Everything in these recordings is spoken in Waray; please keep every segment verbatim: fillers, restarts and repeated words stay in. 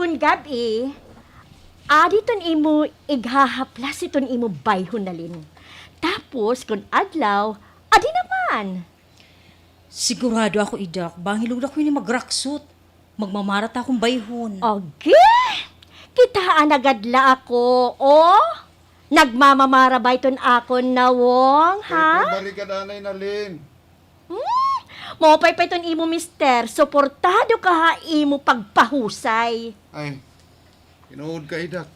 Kon gab-i, adi iton imo ighahaplas iton imo bayhon, Nalin. Tapos, kon adlaw, adi naman. Sigurado ako, Idak, bangin lugod ako ini magraksot. Magmamara ta akon bayhon. Agi? Kitaa na gad la ako, o? Nagmamamara ba iton akon nawong, ha? Kay balik ka, Nanay Nalin. Hmm? Maupay pa iton imo mister. Suportado ka ha imo pagpahusay. Ay, tinuod ka, Idak.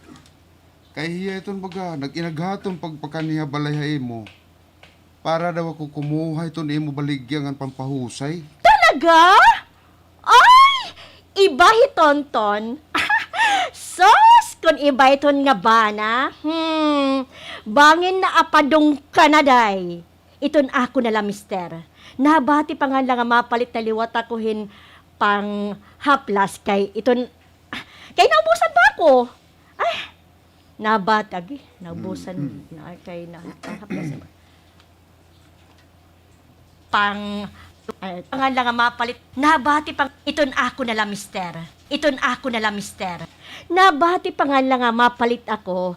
Kay hiya iton baga, nag-inaghaton pagpakan hiya balay ha imo. Para daw ako kumuha iton imo baligya ngan pampahusay. Talaga? Ay! Iba hi Tonton. Sus! Kon iba iton nga bana, hmm, bangin naapadong ka na, day. Iton ako na la, mister. Nabati pa ngani la nga mapalit na liwat ako hin panghaplas kay iton, kay naubusan pa ako. Ay, nabati, agi, naubusan na kay na, panghaplas na ba? Pang, ay, pa ngani la nga mapalit. Nabati pa, iton ako na la, mister. Iton ako na la, mister. Nabati pa ngani la nga mapalit ako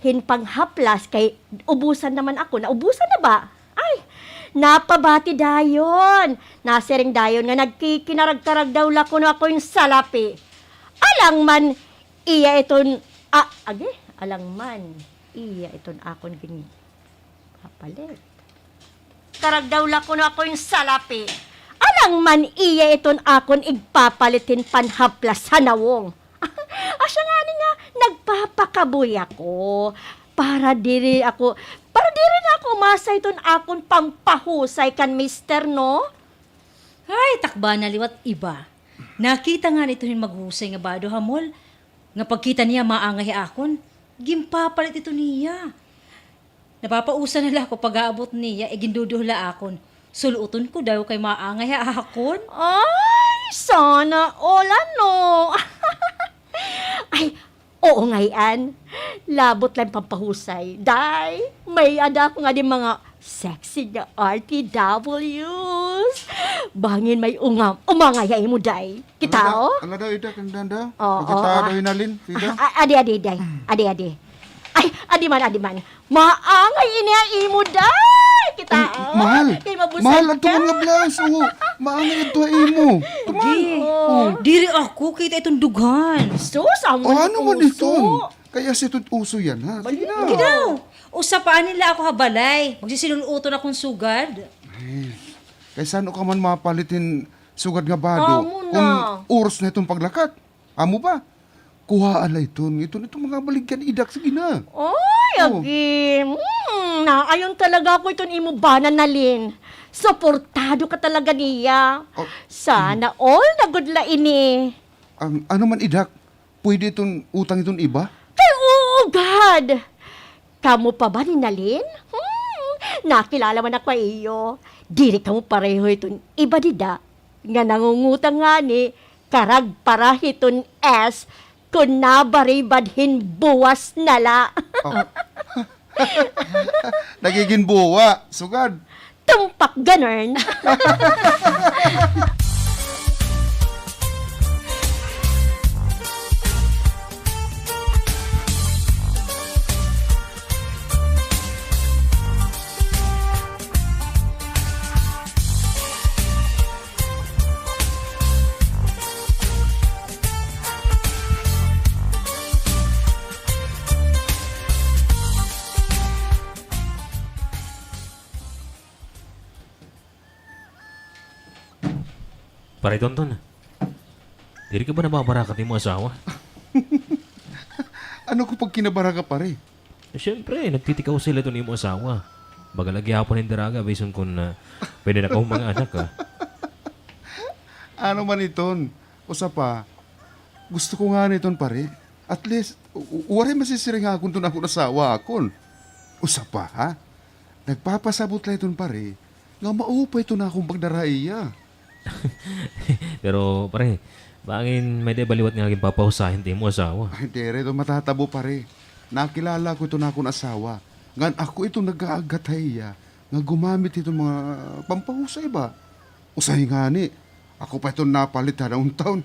hin panghaplas kay ubusan naman ako. Naubusan na ba? Ay, napabati dayon. Nasiring dayon nga nagkikinaragkarag daw la kuno ako hin salapi. Alang man iya iton, ah, agi, alang man iya iton akon gin- Papalit. Karag daw la kuno ako hin salapi. Alang man iya iton akon igpapalit hin panhaplas ha nawong. Asya ngani nga nagpapakabuhi ako para diri ako, para diri na ako umasa hiton akon pampahusay kan mister, no? Ay, takba na liwat iba. Nakita ngani ito hin maghusay nga bado ha mall, nga pagkita niya maangay ha akon, ginpapalit ito niya. Napapausa na la ako pag-aabot niya, eh, ginduduhol la akon. Sul-uton ko daw kay maangay ha akon. Ay, sana all, ano? Ay, oo, ngay-an. Labot la hin pampahusay. Day, may-ada ako ngadi mga sexy nga R T Ws. Bangin may ungam, umangay ha imo, day. Kita, o? Ala daw, Ida, kanda, da. Oo, pagkita daw hinalin, Ida. Ah, adi, adi, day. Adi, adi. Ay, adi man, adi man. Maangay ini ha imo, day. Kita, o? Mahal. Kay mabusag ka. Mahal, adto man nga blouse, o. Maangay adto ha imo. Tuman. Diri ako, kita iton dughan. Sus, amo man iton uso. Kay asya iton uso yana, ha? Sige na. Sige daw. Usa pa, anhi la ako ha balay. Magsisilul-uton akon sugad. Ay, kay san-o ka man mapalit hin sugad nga bado? Amo na. Kon oras na iton paglakat. Amo ba? Kuhaa la iton. Iton, iton mga baligya ni Idak. Sige na. Ay, agi. Hmm, naayon talaga ako iton imo bana, Nalin. Suportado ka talaga niya. Sana all na gud la ini. Ano man, Idak? Pwede iton utang iton iba? Kay oo gad! Kamo pa ba ni Nalin? Hmm, nakilala man ako ha iyo. Diri kamo pareho hiton iba dida nga nangungutang ngani, karag para hiton S kon nabaribad hin buwas na la. Nagigin buwa, sugad. Tumpak ganun. Pare Tonton, diri ka ba nababaraka ha imo asawa? Ano ko pagkinabaraka, pare? Eh, siyempre, nagtitikaw sila iton imo asawa. Baga la gihapon hin daraga, bison kon, ah, pwede na kamo mga anak, ah. Ano man iton, usa pa, gusto ko ngani iton, pare. At least, waray masisiring ha akon iton akon asawa ha akon. Usa pa, ha? Nagpapasabot la iton, pare, nga maupay iton akon pagdara ha iya. Pero, pare, bangin may-ada ba liwat nga ginpapahusayan it imo asawa? Ay, diri iton matatabo, pare. Nakilala ko iton akon asawa. Ngan ako iton nag-aaghat ha iya nga gumamit hiton mga pampahusay ba. Usahay ngani, ako pa iton napalit ha nauntawn.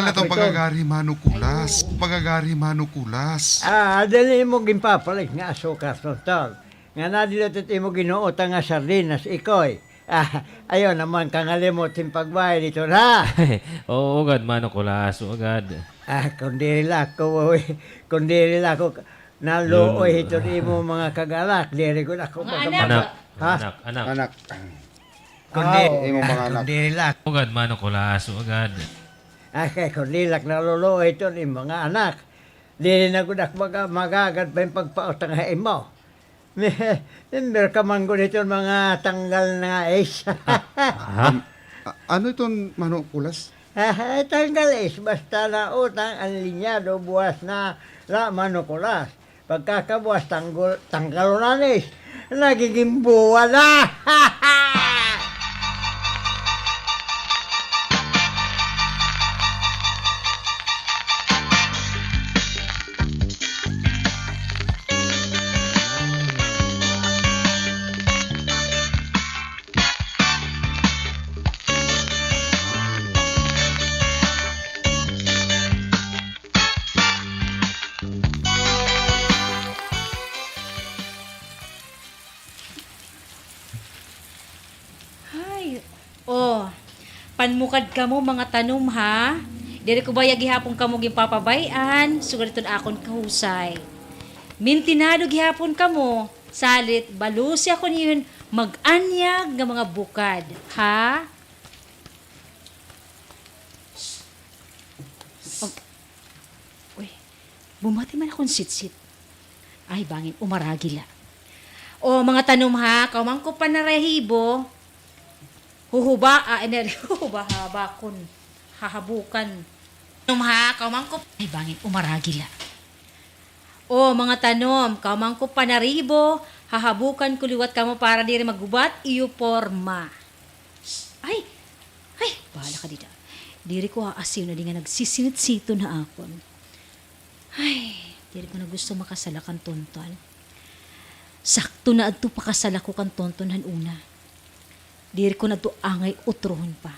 Tanggal na ito, pagagari, Mano Kulas. Pagagari, Mano Kulas. Ah, dali mo ginpapalit nga asukar, Tonton. Nga nadilot it imo ginuutang nga sardinas, ikoy. Ah, ayaw naman ka nga limot hin pagbayad ito, ha? Oo, gad, Mano Kulas, oo, gad. Ah, kung diri la ako, kung diri la ako naluoy hito imo mga kag-anak, diri gud ako Mga anak. Anak, ha? Anak, anak. Anak. Kundi, ah, imo mga anak. Kundi la. Ugad, Mano Kulas, ugad. Ah, kay kundi la naluluoy hito imo mga anak. Diri na gud ako maga-, magagad pa hin pagpautang ha imo. Member ka man gud hiton mga tanggal na is. Ha? Am-, a-, ano iton, Mano Kulas? Ay, tanggal is, basta nautang an linyado, buwas na la, Mano Kulas. Pagkakabuwas, tanggol, tanggalon na is. Nagiging buwa na. Hay, oh, panmukad kamo, mga tanom, ha? Diri ko baya gihapon kamo ginpapabay-an, sugad iton akon kahusay. Mintinado gihapon kamo, salit balusi ako niyon mag-anyag nga mga bukad, ha? Oh. Uy, bumati man akon sitsit. Ay, bangin, umaragi la. O, mga tanom, ha, kaw man ko panarahibo, huhuba, ah, ener-, huhuba, habakon, hahabukan. Tanom, ha, kaw man ko, ay, bangin, umaragi la. O, mga tanom, kaw man ko panaribo, hahabukan ko liwat kamo para diri maggubat iyo porma. Ay! Ay! Bahala ka dida. Diri ko aasiw na di nga nagsisinit-siton ha akon. Ay! Diri ko na gusto makasala kan Tonton. Sakto na adto pakasala ko kan Tonton han una. Diri ko na adto angay utrohon pa.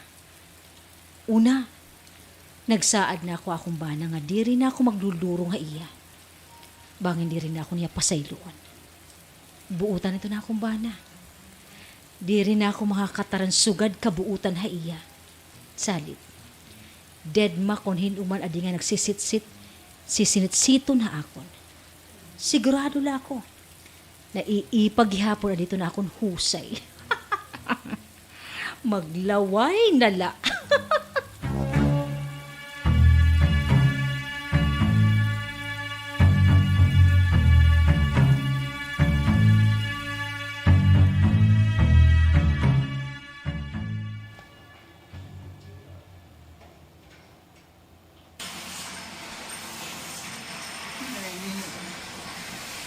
Una, Nagsaad na ako ha akon bana nga diri na ako magdurdurong ha iya. Bangin diri na ako niya pasayloon. Buotan ito na akon bana. Diri na ako makakataran sugad kabuotan ha iya. Salit, dedma kon hin-o man adi nga nagsisitsit, sisinitsiton ha akon. Sigurado la ako, naiipag gihapon adi ito na akon husay. Maglaway na la.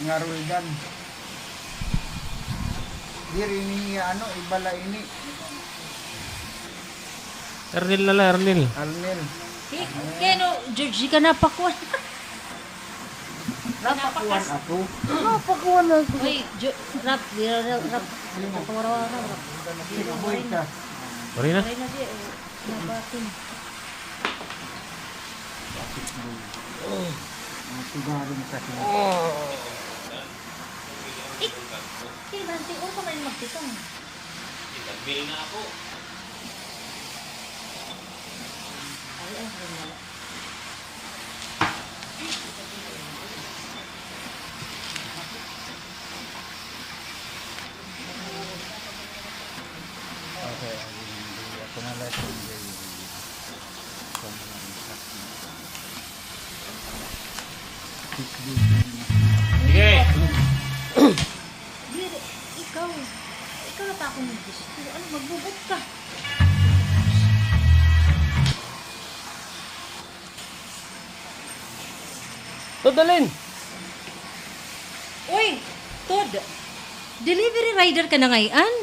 Nga Roldan. Diri ini, ano, iba la ini. Ernil na la, Ernil. Arnel. Hi-, kay no, Georgie ka napakuan. Napakuan ako. Napakuan ako. Uy, Jo-, rap, diri, rap, rap. Napakuan, rap, rap. Diri, Marina. Marina? Marina, di, eh. Nabatin. Oh. Ang sigarilyo kasi. Oh. Eh, kay Dante, oh, pa kayo magtikang. Nagbil na ako. Ay, ay, ay, ay. Okay, ako na lang. Sige. Diri, ikaw. Ikaw na pa akong gusto. Ano, magbubot ka? Tod, alin? Uy, Tod. Delivery rider ka na ngay-an?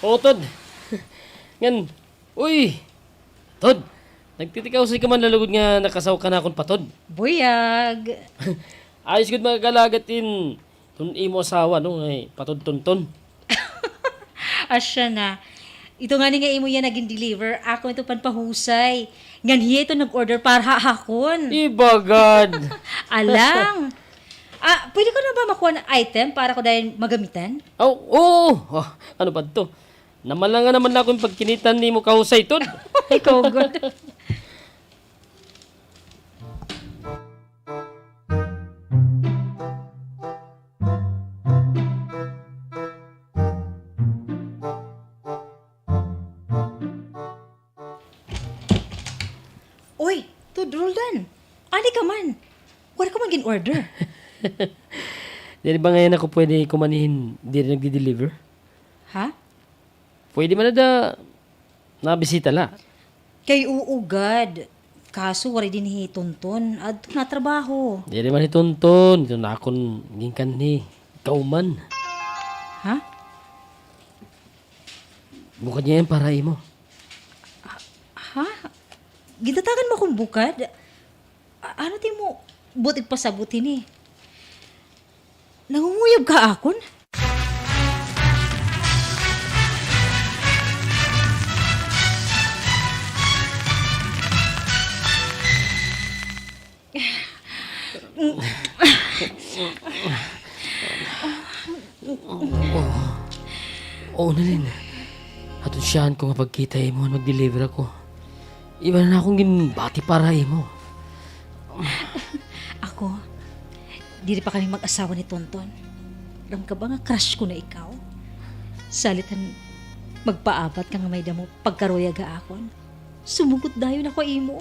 Oo, Tod. Ngan, uy, Tod, nagtitikaw sa ka man la lugod nga nakasaw ka na akon pa, Tod. Buyag. Ayos gud makakalagat in Tun imo asawa, no, ngay patod Tonton. Asya na. Ito ngani nga imo iya nagin-deliver, akon ito panpahusay. Ngan hiya ito nag-order para ha akon. Ibagad. Alang. Ah, pwede ko na ba makuha ng item para ko dayon magamitan? Aw, oo. Ah, ano ba to? Namalangan naman ako yung pagkinitan nimo kahusay, Tod. Ikaw, God. Uy, Tod Roldan, adi ka man. Waray ka man gin-order. Diri ba ngay-an ako pwede kumanhi hin diri nagdi-deliver? Ha? Pwede man ada nabisita la. Kay oo gad. Kaso waray dinhi hi Tonton. Adto natrabaho. Diri man hi Tonton. Ito na akon ginkanhi. Ikaw man. Ha? Bukad niya yan para imo. Ha? Gintatagan mo akong bukad? A-, ano it imo buot igpasabot hini? Nangunguyab ka ha akon? Oo, Nalin. Aton siyahan ko nga pagkita ha imo ngan mag-deliver ako. Iba na akon ginbati para ha imo. Ako, diri pa kami mag-asawa ni Tonton. Aram ka ba nga crush ko na ikaw? Salit han magpaabat ka nga may-ada mo pagkaruyag ha akon. Sumugot dayon ako ha imo.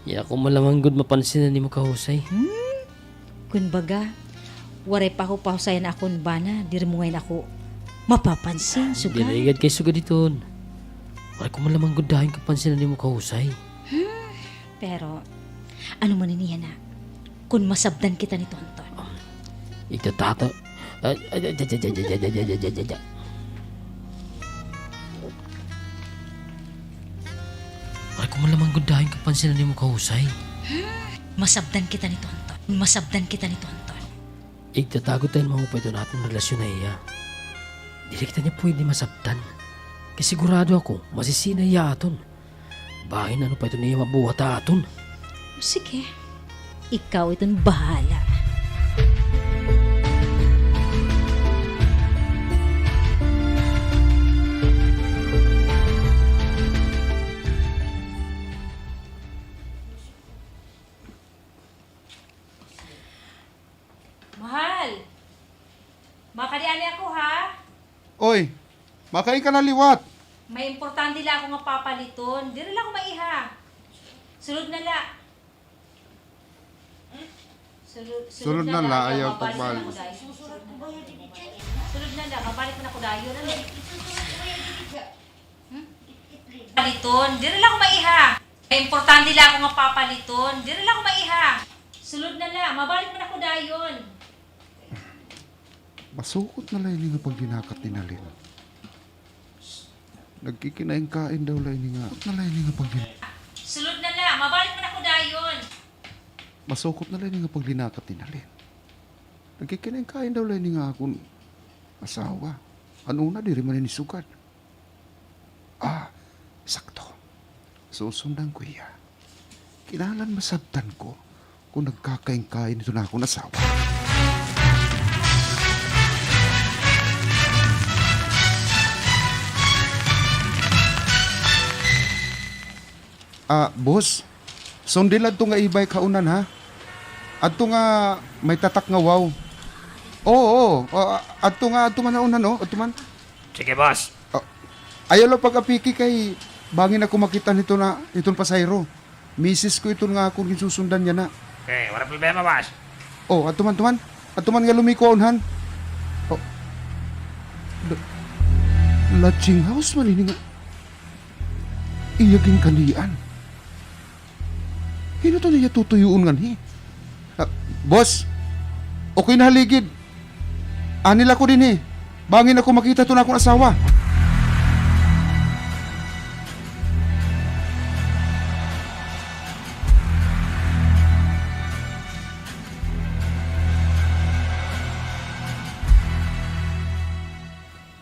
Diri ako man la man gud mapansin han imo kahusay. Hmm? Kun baga, waray pa ako pahusayan ha akon bana, diri mo ngay-an ako mapapansin, sugad. Diri gad kay sugad iton. Waray ko man la man gud dayon kapansin han imo kahusay. Hmm, pero, ano man ini yana? Kun masabtan kita ni Tonton. Igtatata-, ay, ay, ay, ay. Waray ko man la man gud dayon kapansin han imo kahusay. Masabtan kita ni Tonton. Masabtan kita ni Tonton. Igtatago ta hin maupay iton aton relasyon ha iya. Diri kita niya pwede masabtan. Kay sigurado ako, masisina hiya ha aton. Bahin, ano pa iton iya mabuhat ha aton? Sige. Ikaw iton bahala. Mahal! Makadi anay ako, ha? Oy, makain ka na liwat. May importante la ako nga papaliton. Diri la ako maiha. Sulod na la. Sulod, sulod na la, ayaw pagbalik. Sulod na la, mabalik man ako dayon. Ano? Hmm? Paliton. Diri la ako maiha. May importante la ako nga papaliton. Diri la ako maiha. Sulod na la. Mabalik man ako dayon. Masukot na la ini nga paglinakat ni Nalin. Nagkikinain-kain daw la ini nga. Masukot na la ini nga paglin- Sulod na la. Mabalik man ako dayon. Masukot na la ini nga paglinakat ni Nalin. Nagkikinain-kain daw la ini nga akon asawa. Ano na, diri man ini sugad. Ah, sakto. Susundan ko hiya. Kinahanglan masabtan ko kon nagkakain-kain iton akon asawa. Ah, boss, sundil adto nga e-bike ha unan, ha? Adto nga may tatak nga wow. Oo, oo. Ah, adto nga, adto man ha unan, oh. Adto man. Sige, boss. Oh, ayaw la pag-apiki kay bangin ako makit-an hiton na, hiton pasahero. Misis ko iton nga akon ginsusundan yana. Okay, waray problema, boss. Oh, adto man, adto man. Adto man nga lumiko ha unhan. Oh. La-, lodging house man ini nga iya ginkanian. Hin-o iton iya tutuyoon nganhi? Ah, boss, okay na ha ligid. Anhi la ako dinhi. Bangin ako makita iton akon asawa.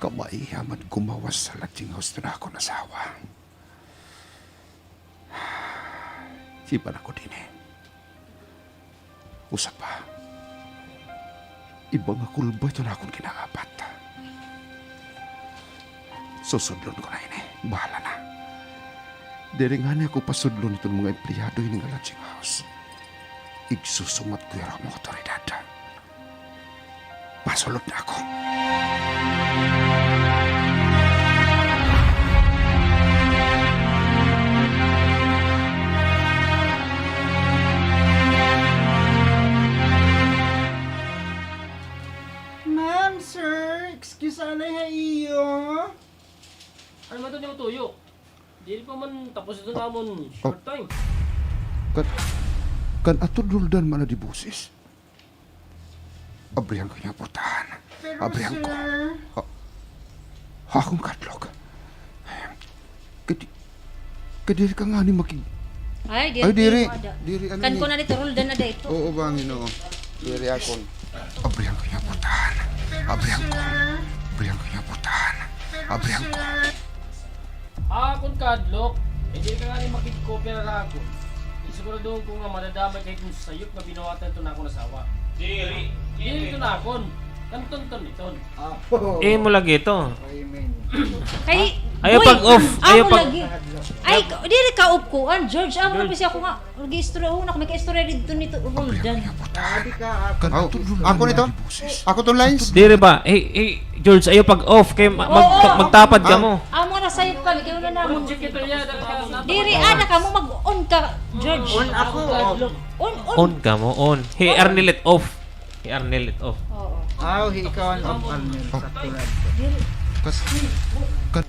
Kamaiha man gumawas ha lodging house iton akon asawa. Sipa na ako dinhi. Usa pa. Iba nga kulba iton akon ginaabat. Susudlon ko na ini. Bahala na. Diri ngani ako pasudlon iton mga empleyado hini nga lodging house. Igsusumat ko hira mga awtoridad. Pasulod na ako. Ma'am, sir, excuse anay ha iyo. Ano man ito niyo tuyo? Diri pa man tapos ito namon short time. Kan, kan-o iton Roldan man nga diboses? Abrihan ko ini nga portahan. Abrihan ko. Ha, ha akon kahadlok. Kay di-, kay diri ka ngani makig-, ay, diri, diri. Kan kuan na dito, Roldan na dito. Oo, bangin, oo. Diri akon. Abrihan ko ini nga portahan. Abrihan ko. Abrihan ko ini nga portahan. Abrihan ko. Ha akon kahadlok, diri ka ngani makigkoopera ha akon. Isiguraduhon ko nga madadamay ka hiton sayop nga binuhatan hiton akon asawa. Diri. Diri hiton akon. Kan Tonton iton. Imo lagi ito. Kay, ayaw pag-off. Ayaw pag-, ay, diri ka off kuan, George. Amo na pa siya ko nga. Nag-iistorya, oh, nak-, may kaistorya didto nito, Roldan. Kan-o, ako nito? Ako tong lines? Diri ba? Hey, hey, George, ayaw pag-off kay ma-, mag-, magtapad kamo. Amo na sayop kami, kay wala namon. Diri, ana kamo, mag-on ka, George. On ako, off. On, on. On kamo, on. Hi Arnel it off. Hi Arnel it off. Oo. Aw, hi ikaw an off, Arnel. Sakto na ito. Diri. Kas-, kan-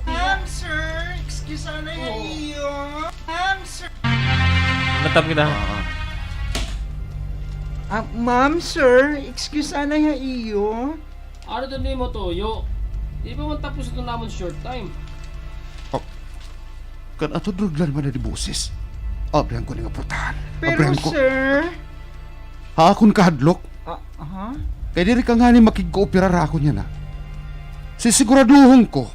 Ma'am, sir, excuse anay ha iyo. Ma'am, sir. Natap kita. Ah, ma'am, sir, excuse anay ha iyo. Ano ito nimo tuyo? Di pa man tapos ito namon short time. Oh. Kan-o ito Roldan man nga diboses? Abrihan ko ini nga portahan. Pero, sir. Ha akon kahadlok. Ah, aha. Kay diri ka ngani makigkoopera ha akon yana. Sisiguraduhon ko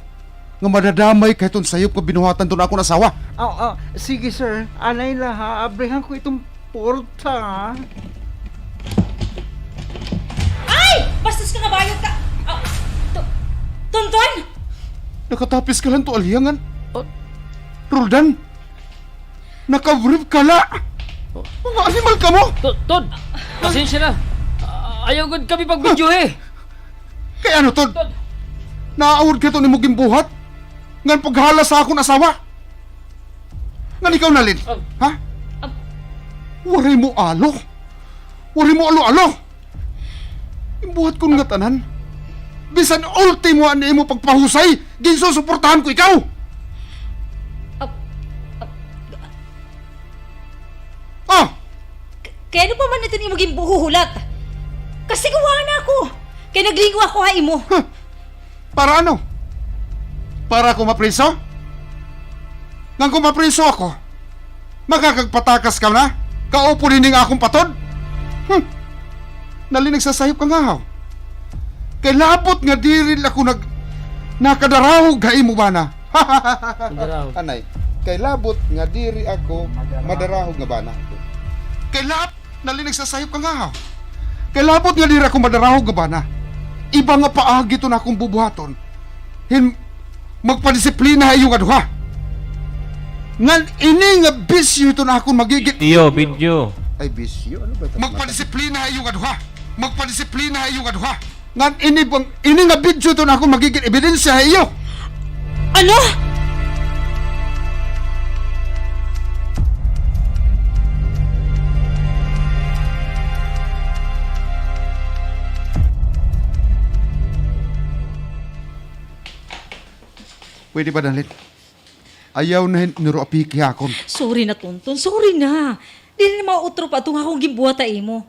nga madadamay ka hiton sayop nga binuhatan hiton akon asawa. Ah, ah, sige, sir. Anay la, ha. Abrihan ko iton porta. Ay! Bastos ka nga bayot ka! Ah, Tu-, Tonton! Nakatapis ka la hito, Aliyah, ngan. Oh. Roldan, naka-brief ka la! Oh. Mga animal kamo! To-, Tod! Pasensya na. Ah, ayaw gud kami pagbidyohi. Kay ano, Tod? Tod! Naawod ka hiton imo ginbuhat? Ngan paghalas ha akon asawa? Ngan ikaw, Nalin? Ah. Ha? Ah. Waray mo alo? Waray mo alo-alo? Ginbuhat ko ngatanan. Bisan ultimo an imo pagpahusay, ginsusuportahan ko ikaw. Ah, ah, Ah! K-, kay ano pa man iton imo ginbuhuhulat? Kastiguhan ako. Kay naglingaw ako ha imo. Huh. Para ano? Para ako mapriso? Ngan kon mapriso ako, makakagpatakas ka na? Kaupod hini nga akon patod? Hmm. Nalin, nagsasayop ka ngahaw. Kay labot nga diri ako nag-, nakadarahog ha imo bana. Madarahog. Anay, kay labot nga diri ako madarahog nga bana. Kay lab-, Nalin, nagsasayop ka ngahaw. Kay labot nga diri ako madarahog nga bana, iba nga paagi iton akon bubuhaton. Hin-, magpadisiplina ha iyo nga duha. Ngan ini nga bisyo iton akon magigit. Iyo, bidyo. Ay, bisyo? Ano ba ito? Magpadisiplina ha iyo nga duha. Magpadisiplina ha iyo nga duha. Ngan ini bang, ini nga bidyo iton akon magigit ebidensya ha iyo. Ano? Pwede ba, Nalin? Ayaw na hin-, niro apiki ha akon. Sorry na, Tonton. Sorry na. Diri na mautro pa iton akon ginbuhat ha imo.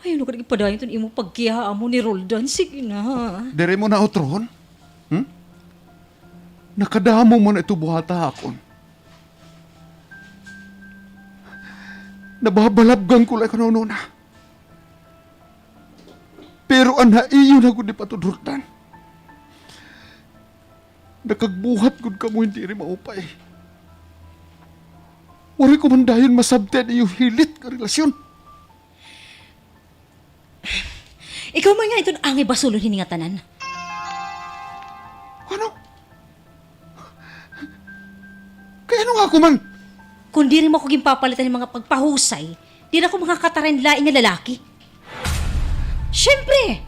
Ayaw na gad ipadayon iton imo pagkiha ha amo ni Roldan. Sige na. Diri mo na utrohon? Hmm? Nakadamo man ito buhata ha akon. Nababalabgan ko la kanununa. Pero an ha iyo na gud ipatod, Roldan. Nakagbuhat gud kamo hin diri maupay. Waray ko man dayon masabti an iyo hilit nga relasyon. Ikaw man nga iton angay basulon hini ngatanan. Ano? Kay ano nga ako man? Kon diri mo ako ginpapalitan hin mga pagpahusay, diri ako makakatara hin lain nga lalaki. Siyempre,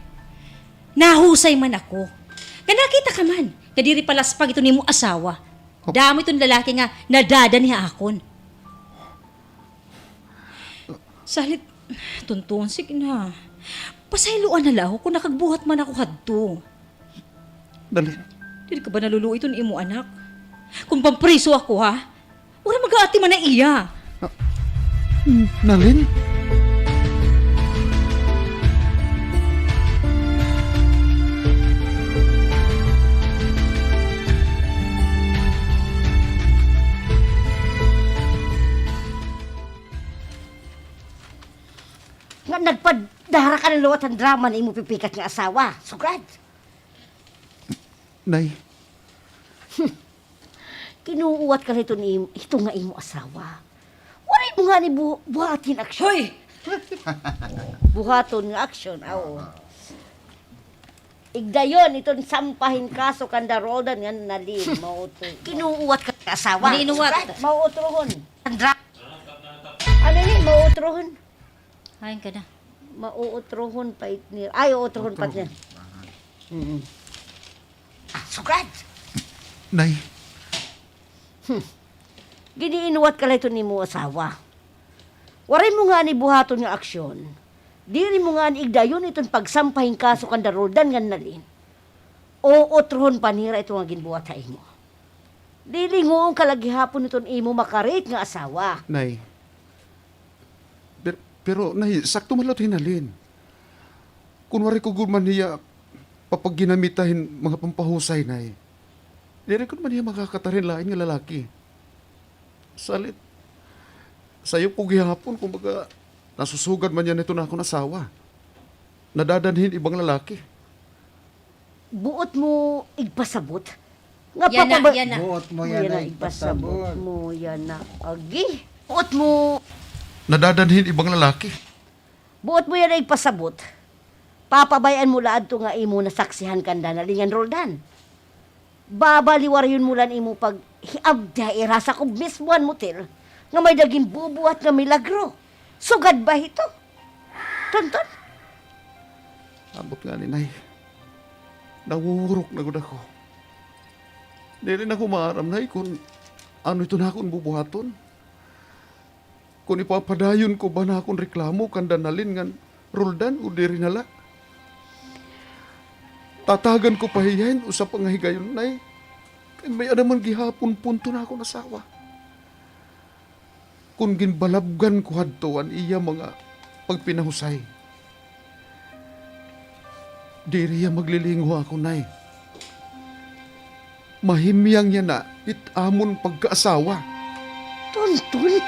nahusay man ako. Nga nakita ka man nga diri palaspag iton imo asawa. Damo iton lalaki nga nadadan ha akon. Salit, Tonton, sige na. Pasayloan na la ako kon nakagbuhat man ako hadto. Nalin. Diri ka ba naluluoy iton imo anak? Kon pampriso ako, ha? Waray mag-aatiman ha iya. Ah, Nalin? Nga nagpadara ka na liwat han drama han imo pipikat nga asawa. Sugad. Nay. Kinuuwat ka la hito ni, hito nga imo asawa. Waray mo ngani bu-, buhaton aksyon. Hoy! Buhaton nga aksyon, aw. Igdayon iton sampa hin kaso kanda Roldan ngan Nalin, mauto. Kinuuwat ka asawa. Maninuwat. Mauutrohon. Andra. Ano ini, mauutrohon? Hain ka na? Mauutrohon pa it nira. Ay, uutrohon pa it nira. Mm. Ah, sugad. Nay. Hmm. Giniinuwat ka la hito nimo asawa. Waray mo ngani buhaton nga aksyon. Diri mo ngani igdayon iton pagsampa hin kaso kanda Roldan ngan Nalin. Uutrohon pa nira ito nga ginbuhat ha imo. Lilinguon ka la gihapon hiton imo makarit nga asawa. Nay. Per-, pero, Nay, sakto man la ito hi Nalin. Kon waray ko gud man hiya papagginamita hin mga pampahusay, Nay, diri gud man hiya makakatara hin lain nga lalaki. Salit, sayop ko gihapon, kumbaga, nasusugad man niya hiton akon asawa. Nadadan hin ibang lalaki. Buot mo igpasabot Nga yana, papaba-, yana. Buot mo yana igpasabot. Buot mo yana. Agi. Buot mo. Nadadan hin ibang lalaki. Buot mo yana igpasabot. Papabay-an mo la adto nga imo nasaksihan kan Danalin ngan Roldan. Babaliwarayon mo la an imo paghiabdi ha ira sa kumismo han motel nga may-ada ginbubuhat nga milagro. Sugad ba hito? Tonton? Ambot ngani, Nay. Nawurok na gud ako. Diri na ko maaram, Nay, kon ano iton akon bubuhaton. Kon ipapadayon ko ba an akon reklamo kan Danalin ngan Roldan o diri na la. Tatagan ko pa hiya hin usa pa nga higayon, Nay. Kay may-ada man gihapon punto an akon asawa. Kon ginbalabgan ko hadto an iya mga pagpinahusay, diri hiya maglilingaw ha akon, Nay. Mahimyang yana it amon pagkaasawa. Tonton.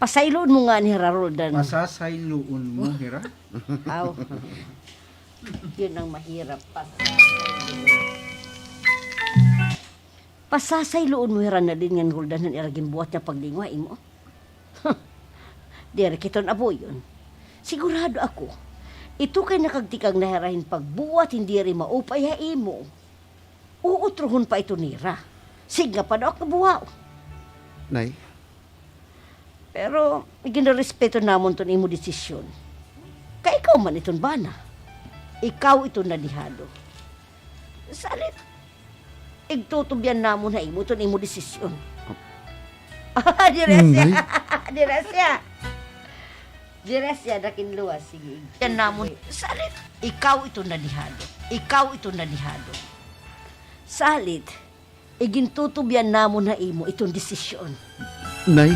Pasayloon mo ngani hira, Roldan. Pasasayloon mo hira? Aw. Yun ang mahirap. Pasasayloon. Pasasayloon mo hira, Nadine, ngan Roldan, han ira ginbuhat nga paglingaw ha imo? Diri kita abuyon. Sigurado ako, ito kay nakagtikang na hira hin pagbuhat hin diri maupay ha imo. Uutrohon pa ito nira. Sige pa daw ak buhaon. Nay. Pero, iginarespeto namon iton imo desisyon. Kay ikaw man iton bana. Ikaw iton nadihado. Salit, igtutubyan namon ha imo iton imo desisyon. Ah, diri siya. Nay. Diri siya. Diri siya, nakinluwas. Sige, ig-, yan namon. Salit, ikaw iton nadihado. Ikaw iton nadihado. Salit, igintutubyan namon ha imo iton desisyon. Nay.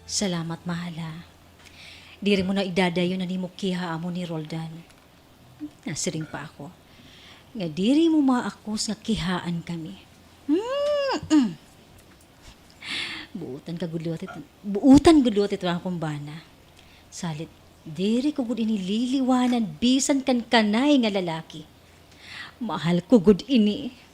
Salamat, mahal, ha. Diri mo na idadayon an imo kiha ha amo ni Roldan. Nasiring pa ako nga diri mo maakos nga kihaan kami. Mm-mm. Buotan ka gud liwat ito, buotan gud liwat ito akon bana. Salit, diri ko gud ini liliwanan bisan kan kanay nga lalaki. Mahal ko gud ini.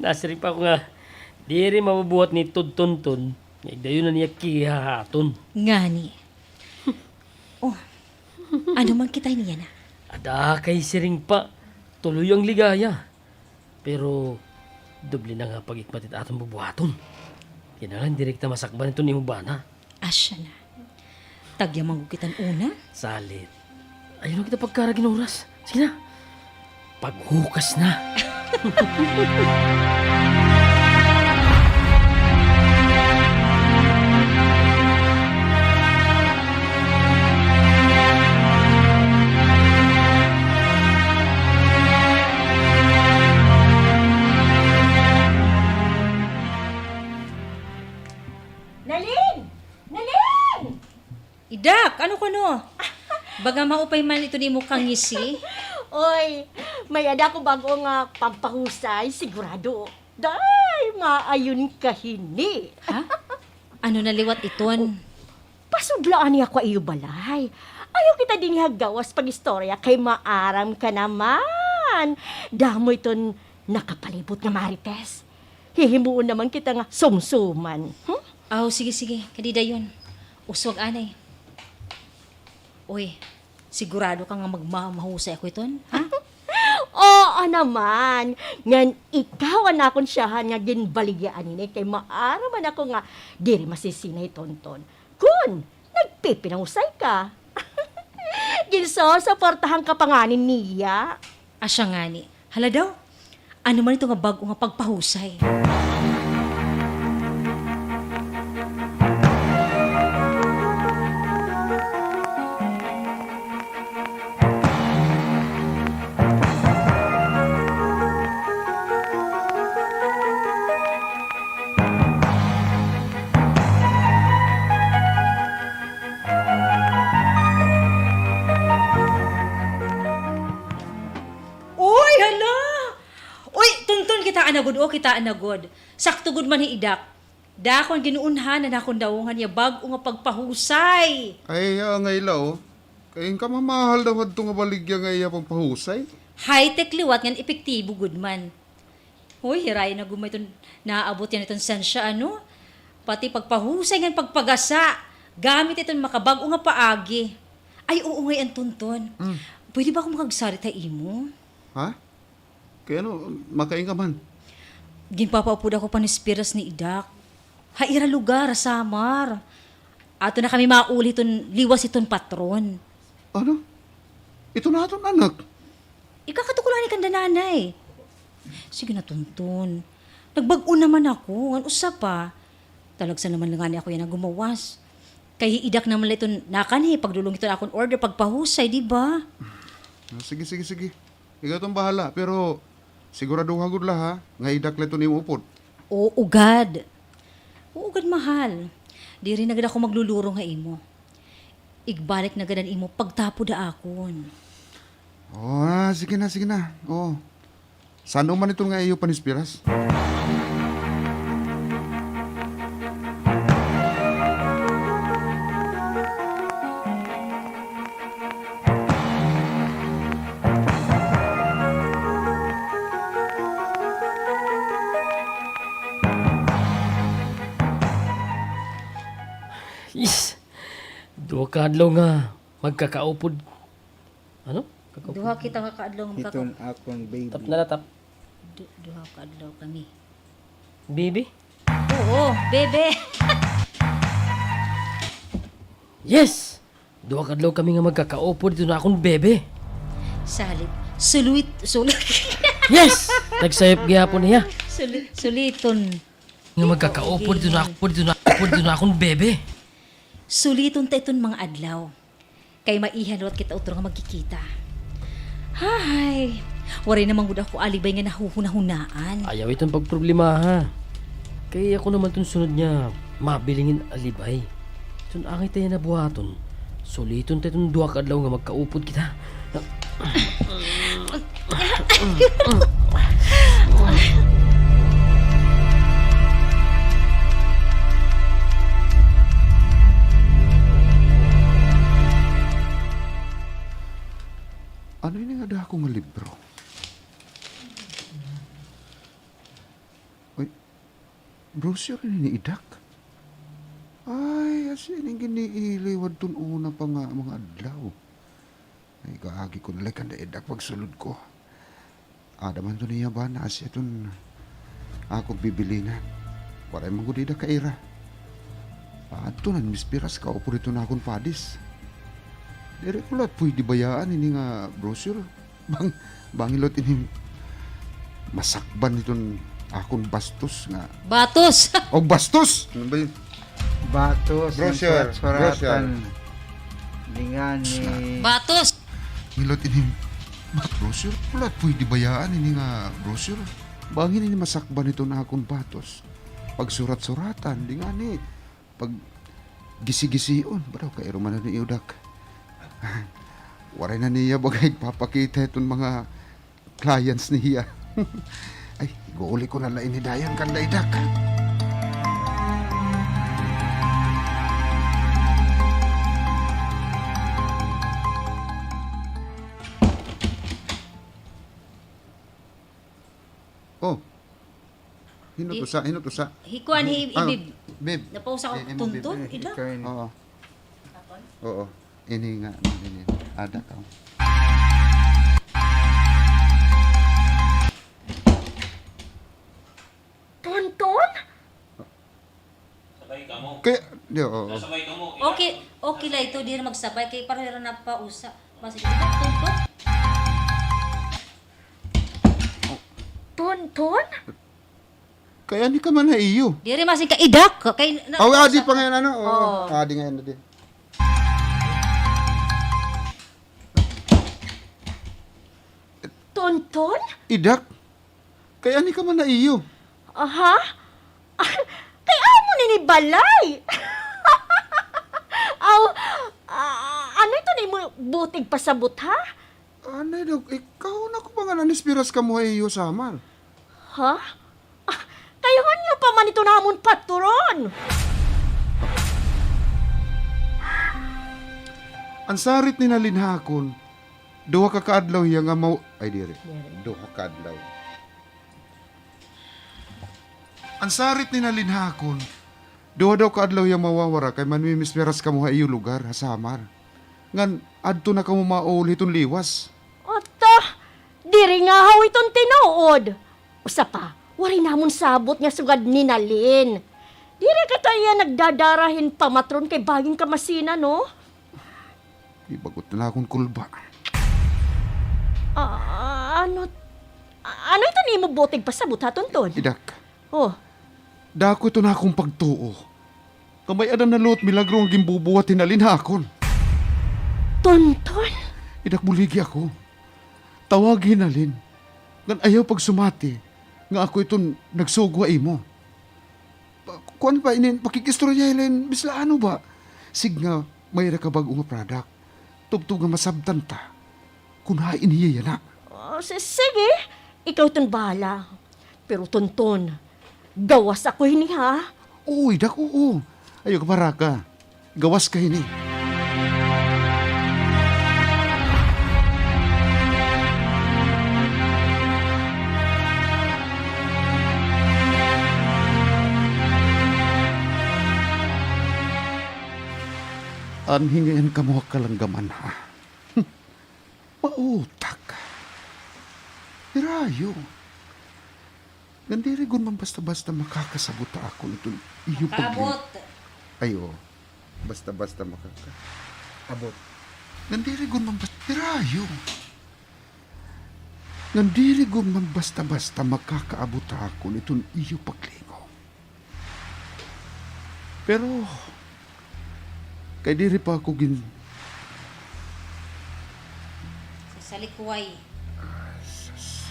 Nasiring pa ako nga diri mabubuhat ni Tonton nga igdayon na niya kiha ha aton. Ngani? Oh, ano man kita niyan, ha? Ada kay siring pa, tuloy ang ligaya. Pero, Doble na nga pag-ikmat it aton bubuhaton. Kinahanglan diri kita masakban hiton imo bana. Asya na. Tagya man gud kita hin una. Salit. Ayaw na kita pagkarag hin oras. Sige na. Paghukas na. Nalin! Nalin! Idak, ano kuno? Baga maupay man iton imo kangisi. Oy, may-ada ako bag-o nga pampahusay, sigurado. Day, maayon ka hini. Ha? Ano na liwat iton? Pasudlaani ako ha iyo balay. Ayaw kita dinhi ha gawas pag-istorya kay maaram ka naman. Damo iton nakapalibot nga marites. Hihimuon naman kita nga sumsuman. Hmm? Aw, sige, sige. Kadi dayon. Uswag anay. Uy, sigurado ka nga magma-, mahusay ako iton, ha? Oo naman. Ngan ikaw an akon siyahan nga ginbaligyaan hini kay maaram man ako nga diri masisina hi Tonton. Kun, nagpipinahusay ka. Ginsusuportahan ka pa ngani niya. Asya ngani. Hala daw. Ano man ito nga bag-o nga pagpahusay? Uy, hala! Uy, Tonton, kitaa na gud, o, kitaa na gud. Sakto gud man hi Idak. Dakon ginuunhan an akon dawungan iya bag-o nga pagpahusay. Ay, angay la, o. Kay an kamamahal daw hadto nga baligya nga iya pagpahusay. High-tech liwat ngan epektibo gud man. Hoy, hirayo na gumay iton naabot yana iton sensya, ano? Pati pagpahusay ngan pagpagasa, gamit iton makabag-o nga paagi. Ay, oo ngay-an, Tonton. Mm. Pwede ba ako makagsarit ha imo? Ha? Kay ano, makain ka man? Ginpapaupod ako panispiras ni Idak. Ha ira lugar, ha Samar. Ato na kami mauli hiton liwas hiton patron. Ano? Iton aton anak? Ikakatuko la ngani kanda nanay. Sige na, Tonton. Nagbag-o naman ako. Ngan usa pa, talagsa naman la ngani ako yana gumawas. Kay hi Idak naman la iton nakanhi pagdulong hiton akon order pagpahusay, di ba? Ah, sige, sige, sige. Ikaw iton bahala, pero siguradoha gud la, ha, nga Idak la iton imo upod. Oo gad. Oo gad, mahal. Diri na gad ako maglulurong ha imo. Igbalik na gad an imo pagtapod ha akon. O, ah, sige na, sige na. O. San-o man iton nga iyo panispiras? Yes! Duha ka adlaw nga magkakaupod. Ano? Kakaupod. Duha kita ka adlaw nga magkakaupod. Hiton akon baby. Tap na la, tap. Du-, duha ka adlaw kami. Baby? Oo, bebe. Yes! Duha ka adlaw kami nga magkakaupod hiton akon bebe. Salit. Suluit, suluit. Yes! Nagsayop gihapon hiya. Suli-, suliton. Nga magkakaupod hiton ak-, upod hiton ak-, upod hiton akon bebe. Suliton ta iton mga adlaw. Kay maiha liwat kita utro nga magkikita. Hay, waray naman gud ako alibay nga nahuhunahunaan. Ayaw iton pagproblemaha. Kay ako naman iton sunod nga mabiling hin alibay. Iton angay ta yana buhaton. Suliton ta iton duha ka adlaw nga magkaupod kita. Ano ini nga dako nga libro? Uy, brochure ini ni Idak. Ay, asya ini an giniiliw hadton una pa nga mga adlaw. Ay, kaagi ko na la kanda Idak pagsulod ko. Ada man iton iya bana, asya iton akon bibilinan. Waray man gud ida kaira. Adto na hin mispiras, kaupod iton akon padis. Diri ko la pwede bayaan ini nga brochure. Bang, bangin la ini masakban iton akon bastos nga. Batos! O, bastos! Ano ba yun? Batos, brochure, surat-suratan. Brochure. Di ngani. Batos! Milot ini, ba, brochure? Wala pwede bayaan ini nga brochure. Bangin ini masakban iton akon batos. Pagsurat-suratan, di ngani. Pag gisi-gision, ba daw, kairo man na ni Udak. Waray na niya bagay papakita iton mga clients niya. Ay, iguuli ko na la ini dayon kan Daydak. Oh. Hino to sa, hino to sa? Hi kuan, hi, hi Bib. Bib. Napausa ko, Tonton, ida. Oo. Oo. Ini nga, ini. Ada ka. Tonton? Sabay kamo. Kay, di, oo. Sabay kamo. Okay, okay la ito, diri magsabay kay pareho ra na pausa. Mas ito, Tonton. Tonton? Kay ani ka man ha iyo. Diri masin ka idak kay na. Aw, adi pa ngayon, ano? Oo. Oo. Adi ngayon, adi. Tonton? Idak. Kay ani ka man ha iyo. Aha? Kay amo nini balay. Aw, ah, ano ito nimo butig pasabot, ha? Anay daw, ikaw na ko ba nga nanispiras kamo ha iyo, Samar? Ha? Ah, kay hunyo pa man ito namon paturon. An sarit ni Nalin ha akon, duha ka kaadlaw hiya nga maw-, ay, diri. Diri. Duha ka adlaw. An sarit ni Nalin ha akon, duha daw ka adlaw hiya mawawara kay manmimispiras kamo ha iyo lugar, ha Samar. Ngan adto na kamo mauli hiton liwas. Ata, diri ngahaw iton tinuod. Usa pa, waray namon sabot nga sugad ni Nalin. Diri kita iya nagdadara hin pamatron kay bangin ka masina, no? Ibagot na akon kulba. Ah, ano, ano ito nimo butig pasabot ha, Tonton? Idak. Oh. Dako ito na akong pagtuo. Nga may-ada na liwat milagro nga ginbubuhat hi Nalin ha akon. Tonton? Idak, buligi ako. Tawagi hi Nalin. Ngan ayaw pagsumati nga ako iton nagsugo ha imo. Pa-, kuan pa inin, pakig-istorya hila hin bisan ano ba. Sige nga, may-ada ka bag-o nga product. Tubtob nga masabtan ta kon hain hiya yana. Ah, si-, sige, ikaw iton bahala. Pero Tonton, gawas ako hini, ha? Oo, Idak, oo. Ayaw ka baraka. Gawas ka hini. Anhi ngay-an kamo ha kalanggaman, ha? Mautak. Hirayo. Ngan diri gud man basta-basta makakasabot ha akon iton iyo pagli-, ay, oo. Basta-basta makaka-, abot. Ngan diri gud man bas-, hirayo. Ngan diri gud man basta-basta makakaabot ha akon iton iyo paglingaw. Pero, kay diri pa ako gin- Sasalikway. Ah, sus.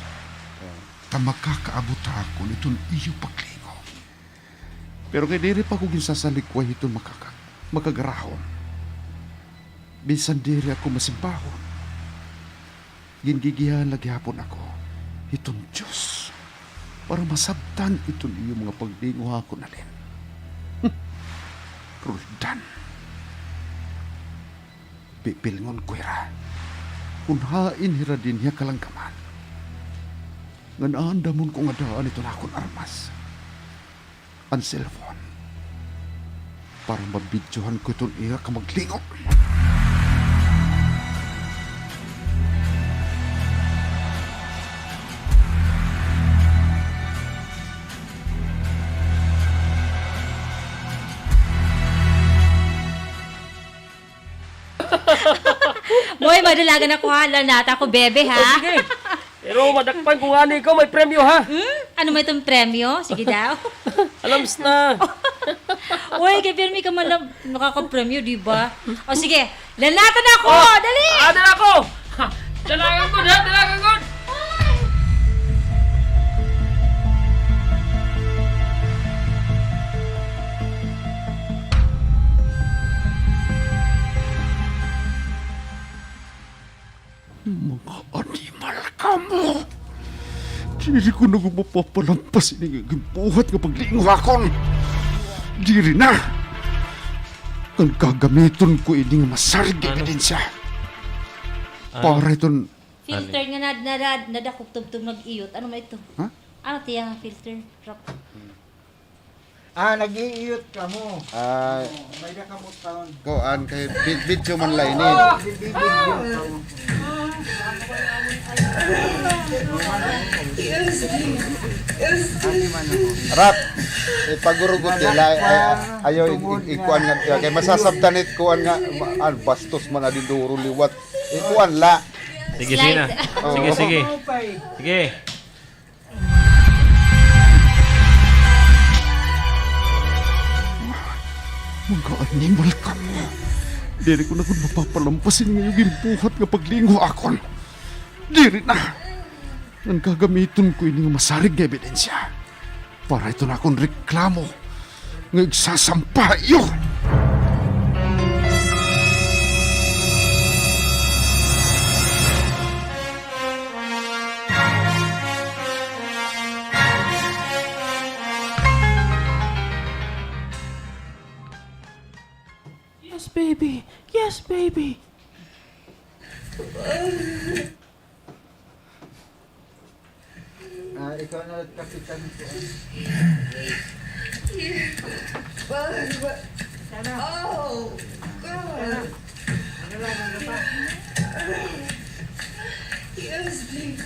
Ta makakaabot ha akon iton iyo paglingaw. Pero kay diri pa ako ginsasalikway hiton makaka-, makagarahon. Bisan diri ako masimbahon. Gingigiyahan la gihapon ako hiton Diyos para masabtan iton iyo mga paglingaw ha akon, Nalin. Roldan. Pipilngon ko hira kon hain hira dinhi ha kalanggaman. Ngan aandamon ko nga daan iton akon armas. An cellphone para mabidyohan ko iton ira ka maglingaw. Moy, madalagan ako, ha. Lanata ako, bebe, ha? O, sige. Pero madakpan ko ngani ikaw, may premyo, ha? Hmm? Ano may itong premyo? Sige daw. Alams na. Uy, kay pirmi ka man na makakapremyo, di ba? O, sige. Lanatan ako! O, dali! Ah, dala ko! Ha, dalagan ko, ha? Dalagan ko! Mga animal kamo! Diri ko na gud mapapalampas ini nga ginbuhat nga paglingo ha akon. Diri na! Ngan gagamiton ko ini nga masarig nga ebidensya. Ano? Para iton filter nga nad-, nad-, nadakop tubtob nag-iyot. Ano man ito? Ha? Ano tiya nga filter? Rock. Ah, nag-iiyot kamo. Ah, may-ada kamo taon. Kuan, kay vid-, video man la ini. Video kamo. Rap, ipagurugot nila, ay, ay, ayaw, i-, i-, ikuan nga, kay masasabtan it kuan nga, ma-, ah, bastos man, adi duro liwat. Ikuan la. Sige, sige na. Slide. Oo. Sige, sige. Sige. Mga animal kamo. Diri ko na gud mapapalampas ini nga iyo ginbuhat nga paglingo ha akon. Diri na. Ngan gagamiton ko ini nga masarig nga ebidensya para iton akon reklamo nga igsasampa ha iyo. Yes, baby. Yes, baby. Ah, ikaw na, kapitan ko. Oh, God. Yes, please.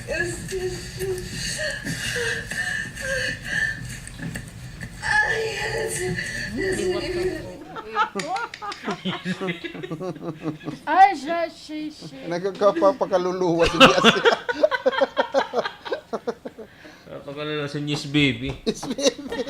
Yes, yes, yes. Ah, yes. Yes, yes. Ay, siya, si, si. Nagkakapapakaluluwa si Jessica. Papakaluluwa si Yes Baby. Yes Baby.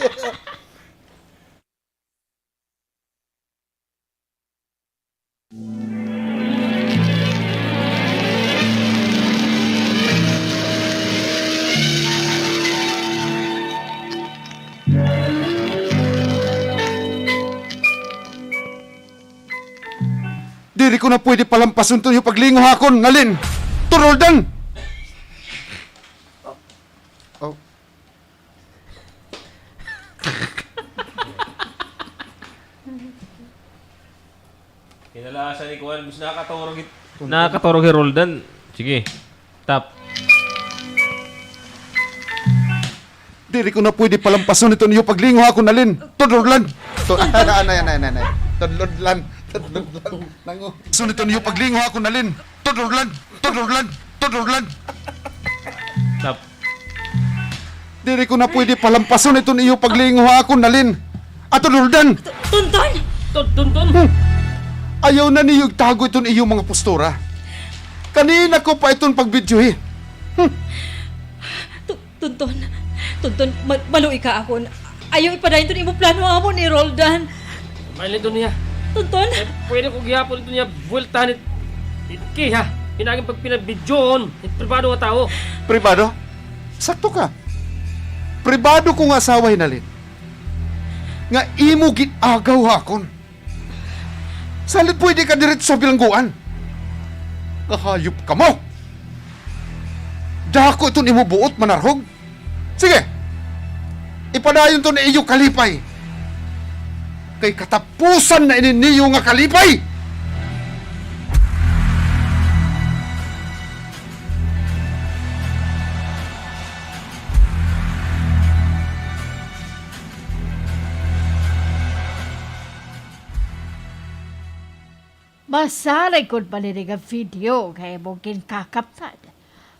Diri ko na pwede palampason iton iyo paglingo ha akon, Nalin. Turuldan! Oh. Kinalasan ni kuan, bis nakakaturog it-, nakakaturog hi Roldan. Sige. Tap. Diri ko na pwede palampason iton iyo paglingo ha akon, Nalin. Tudlodlan. Tu-, anay, anay, anay, anay. Tudlodlan. Tudlodlan. Nangu. Pason iton iyo paglingo ha akon, Nalin. Tudlodlan. Tudlodlan. Tudlodlan. Tap. Diri ko na pwede palampason iton iyo paglingo ha akon, Nalin. Ato, Roldan! Tu-, Tonton! Tu-, Tonton! Hmm. Ayaw na niyo igtago iton iyo mga postura. Kanina ko pa iton pagbidyohi. Hmm. Tu-, Tonton, Tonton, ma-, maluoy ka akon. Ayaw ipadayon iton imo plano ha amon ni Roldan. Mailin, Doña. Tonton! Eh, pwede ko gihapon iton iya buweltahan it, it key, ha? Pinaagi pagpinabidyohon it pribado nga tawo. Pribado? Sakto ka. Pribado ko nga asawa, Nalin, nga imo gin-agaw ha akon. Salit pwede ka diretso ha bilangguan. Kahayop kamo. Dako iton imo buot, manarhog. Sige. Ipadayon iton iyo kalipay. Kay katapusan na ini niyo nga kalipay. Masarig gud man ini nga video kay imo ginkakaptan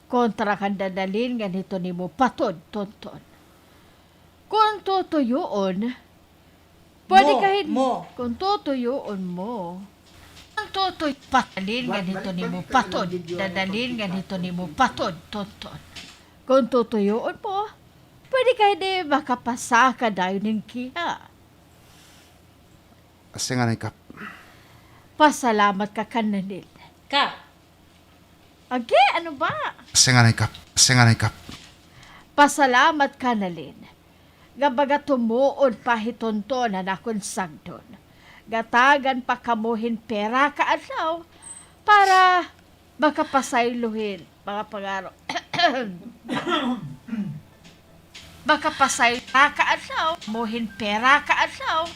kontra kanda Nalin ngan hiton imo patod, Tonton. Kon tutuyoon, pwede ka hin-, kon tutuyoon mo, an Tutoy, dadalhin nganhi ito nimo patod. Dadalhin nganhi ito nimo patod, Tonton. Kon tutuyoon mo, pwede ka hini makapasaka dayon hin kiha. Asya ngani, Kap. Pasalamat ka kan Nalin. Kap. Agi, ano ba? Asya ngani, Kap. Asya ngani, Kap. Pasalamat ka, Nalin. Nga baga tumuod pa hi Tonton an akon sagdon. Gatagan pa kamo hin pira ka adlaw para makapasaylo hin mga pangaro. Makapasaylo ka adlaw, mo hin pira ka adlaw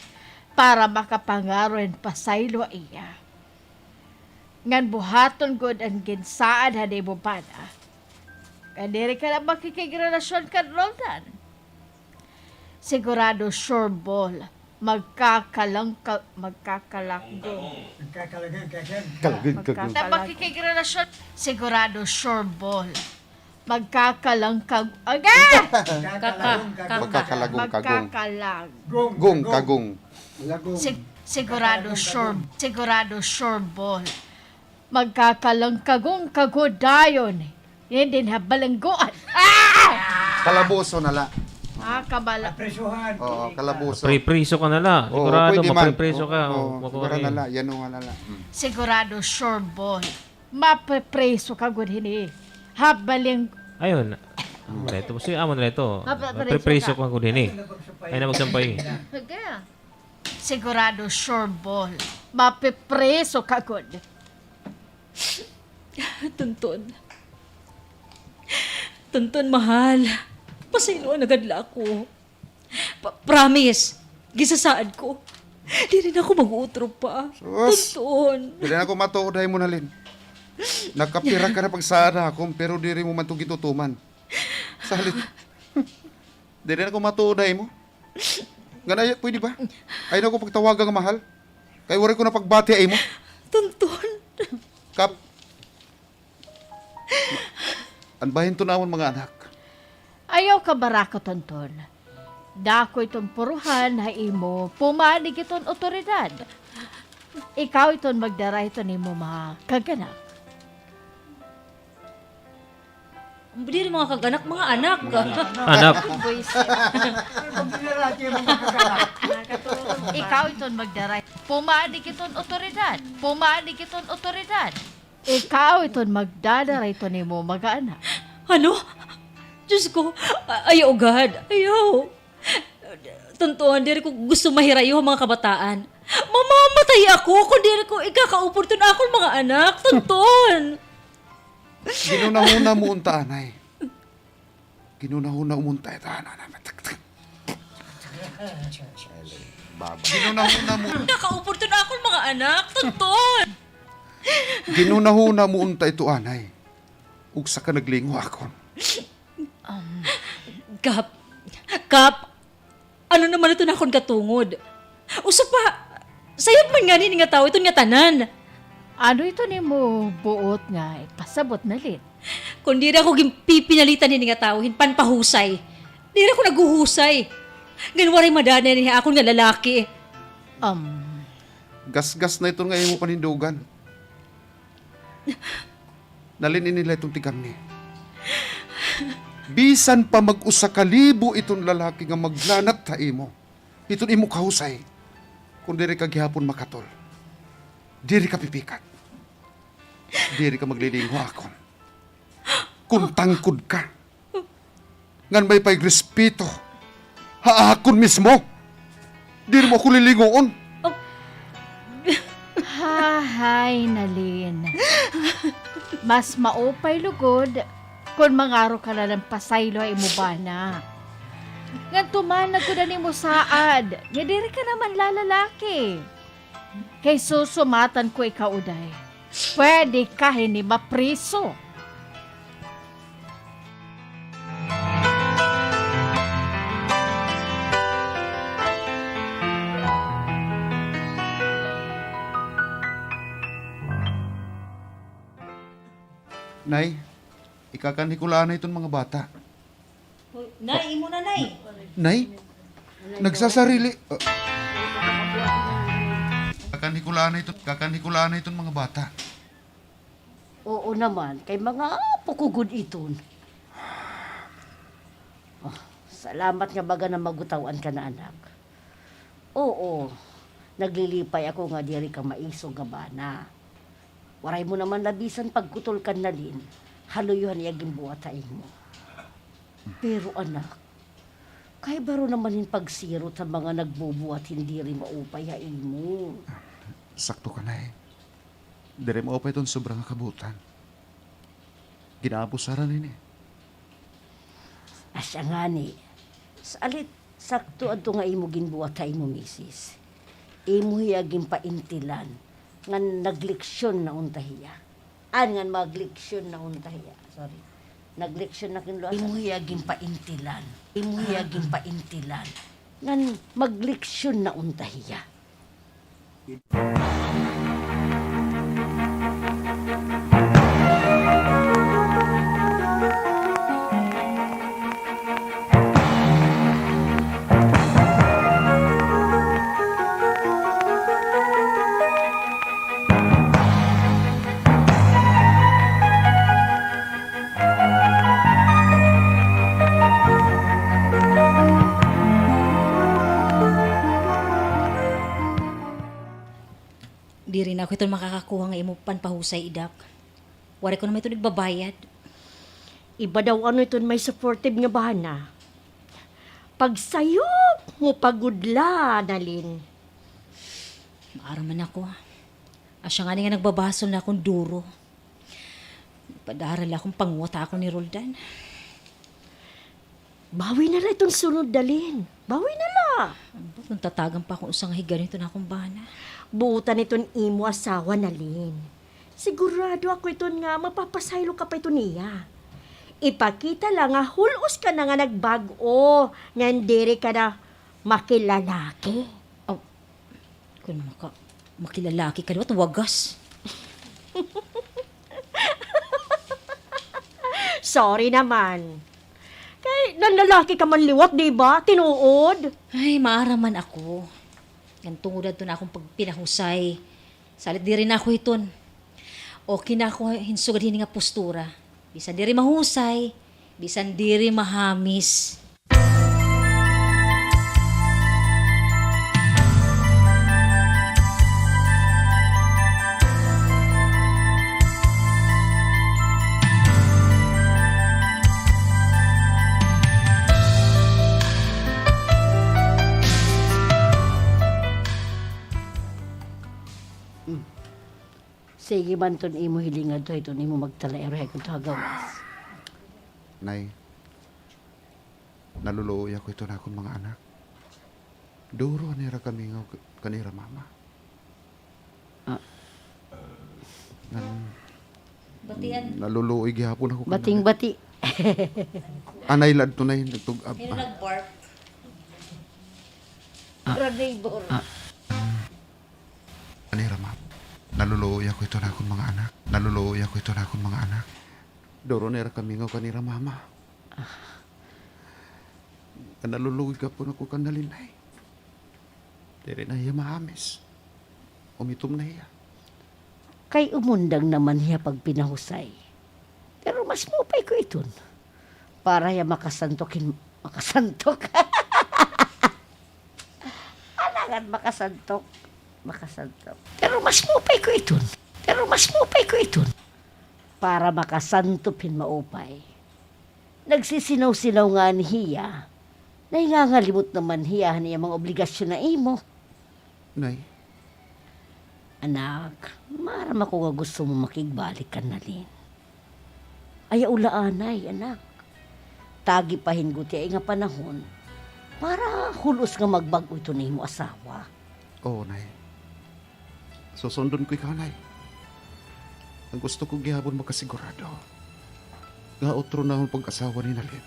para makapangaro hin pasaylo ha iya. Ngan buhaton gud an ginsaad han imo bana. Nga diri ka na makikigrelasyon kan Roldan. Sigurado sure ball. Magkakalangka-, magkakalagong. Kalagong, kalagong. Na makikigrelasyon, sigurado sure ball. Magkakalangkag-, aga! Magkakalagong, kagong. Magkakalag-, gong, kagong. Sig-, sigurado sure, sigurado sure ball. Magkakalangkagong ka gud dayon. Hindi na balangguan. Ah! Kalaboso na la. Ah, kabala. Prisuhan. Oo, kalaboso. Pripriso ka na la. Oo, sigurado, pwede man. Mapripriso ka. Oo, oo, makuha sigurado na la. Yan nga na la. Hmm. Sigurado, sure ball. Mapripriso ka gud hini. Habaling. Ayun. Amo na ito. Si amo na ito. Mapripriso ka gud hini. Ay na magsampay. Sige. Sigurado, sure ball. Mapipriso ka gud. Tonton. Tonton, mahal. Pasayloa na gad la ako. Pa-, promise. Ginsasaad ko. Diri na ako mag-uutro pa. Sus! Tonton. Diri na ako matuod ha imo, Nalin. Nakapira ka na pagsaad ha akon, pero diri mo man to gitutuman. Salit. Diri na ako matuod ha imo. Ngan ay, pwede ba? Ayaw na ako pagtawaga nga mahal. Kay waray ko napagbati ha imo. Tonton. Kap. An bahin to namon mga anak. Ayaw ka barako, Tonton. Dako iton puruhan ha imo, pumanig iton otoridad. Ikaw iton magdara hiton imo mga kag-anak. Diri mga kag-anak, mga anak. Anak. Buwisit. Ikaw iton magdara. Pumanig iton otoridad. Pumanig iton otoridad. Ikaw iton magdadara hiton imo mga anak. Ano? Diyos ko, a-, ayaw gad. Ayaw. Tonton, diri ko gusto mahirayo an mga kabataan. Mamamatay ako kon diri ko ikakaupod iton akon mga anak. Tonton! Ginhunahuna mo unta anay. Ginhunahuna mo unta ito, ano, ano, ano. Baba. Ginhunahuna mo. Ikakaupod iton akon mga anak. Tonton! Ginhunahuna mo unta ito anay. Ugsa ka naglingaw ha akon. Um, Kap, Kap, ano naman ito na akon katungod? Usa pa, sayop man ngani ini nga tawo, iton nga tanan. Ano ito nimo buot nga ipasabot, Nalin? Kon diri ako ginpipinalitan hini nga tawo hin panpahusay, diri ako naghuhusay. Ngan waray madanay hini ha akon nga lalaki. Um. Gasgas na iton nga imo panindugan. Nalin, ini la iton tigamni. Bisan pa mag-usa ka libo iton lalaki nga maglanat ha imo, iton imo kahusay, kon diri ka gihapon makatol, diri ka pipikat, diri ka maglilingaw ha akon. Kon tangkod ka, ngan may pagrespeto ha akon mismo, diri mo ako lilinguon. Oh. Hahay, Nalin. Mas maupay lugod kon mangaro ka na la hin pasaylo ha imo bana. Ngan tuman na gud an imo saad nga diri ka naman la lalaki. Kay susumatan ko ikaw, uday. Pwede ka hini mapriso. Nay, ikakanhi ko la anay iton mga bata. Hoy, Nay, imo na, Nay. Nay? Nagsasarili. Ah. Kakanhi ko la anay iton, kakanhi ko la anay iton mga bata. Oo naman, kay mga apo ko gud iton. Ah, salamat nga baga namagutaw-an ka na, anak. Oo, naglilipay ako nga diri ka maisog nga bana. Waray mo naman la bisan pagkutol kan Nalin, haluyo han iya ginbuhat ha imo. Pero, anak, kay baro naman hin pagsirot ha mga nagbubuhat hin diri maupay ha imo. Sakto ka, Nay. Diri maupay iton sobra nga kabuotan. Ginaabusar hini. Asya ngani, salit sakto adto nga imo ginbuhat ha imo misis. Imo hiya ginpaintilan ngan nagleksyon na unta hiya. An ngan magleksyon na unta hiya. Sorry. Nagleksyon na kinlo. Imo hiya ginpaintilan. Imo hiya ginpaintilan ngan magleksyon na unta hiya. Diri na ako iton makakakuha nga imo panpahusay, Idak. Waray ko naman iton igbabayad. Iba daw ano iton may supportive nga bana. Pagsayop mo pa gud la, Nalin. Maaram man ako. Asya ngani nga nagbabasol na akon duro. Padara la akon panguwat ha akon ni Roldan. Bawi na la iton sunod, Nalin. Bawi na la. Ano ba kung tatagan pa akon usa nga higayon iton akon bana? Buotan iton imo asawa, Nalin. Sigurado ako iton nga mapapasaylo ka pa iton niya. Ipakita la nga hul-os ka na nga nagbag-o, ngan diri ka na makilalaki. Aw, kun maka-, makilalaki ka liwat, wagas. Sorry naman. Kay nanlalaki ka man liwat, di ba? Tinuod. Ay, maaram man ako. Ngan tungod adto na akon pagpinahusay. Salit diri na ako hiton. Okay na ako hin sugad hini nga postura. Bisan diri mahusay, bisan diri mahamis. Hmm. Sige man iton imo hiling ngadto ha iton imo magtalairo ha iton ha gawas. Nay, naluluoy ako hiton akon mga anak. Duro nira kamingaw kan ira mama. Ah. Ngan, batian. Naluluoy gihapon ako kan Bating bati. Anay la adto, Nay, nagtug-ab. Sino nag-bark? Ah. Ira neighbor. Ah. Kan ira mama. Naluluoy ako hiton akon mga anak. Naluluoy ako hiton akon mga anak. Duro nira kamingaw kan ira mama. Ah. Naluluoy gihapon ako kan Nalin, Nay. Diri na hiya mahamis. Umitom na hiya. Kay umundang naman hiya pagpinahusay. Pero mas maupay ko iton. Para hiya makasantok hin-, makasantok. Alangan makasantok. Makasantok. Pero mas maupay ko iton. Pero mas maupay ko iton. Para makasantop hin maupay. Nagsisinaw-sinaw ngani hiya. Nahingangalimot naman hiya han iya mga obligasyon ha imo. Nay. Anak, maaram ako nga gusto mo makigbalik kan Nalin. Ayaw la anay, anak. Tagi pa hin gutiay nga panahon para hul-os nga magbag-o iton imo asawa. Oo, Nay. Susundon ko ikaw, Nay. An gusto ko gihapon makasigurado nga utro na an pag-asawa ni Nalin.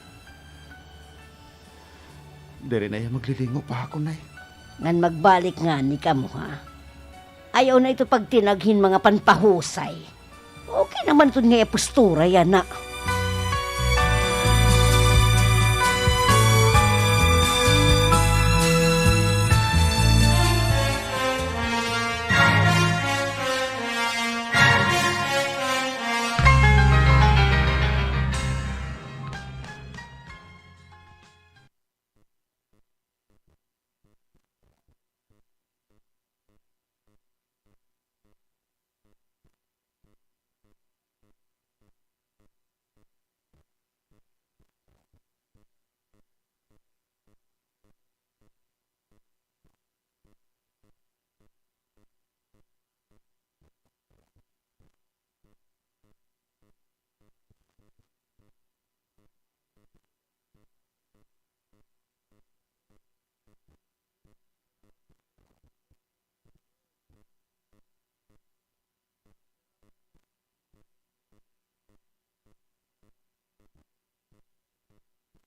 Diri na hiya maglilingaw pa ha akon, Nay. Ngan magbalik ngani kamo, ha? Ayaw na ito pagtinag hin mga panpahusay. Okay naman iton nga iya postura yana.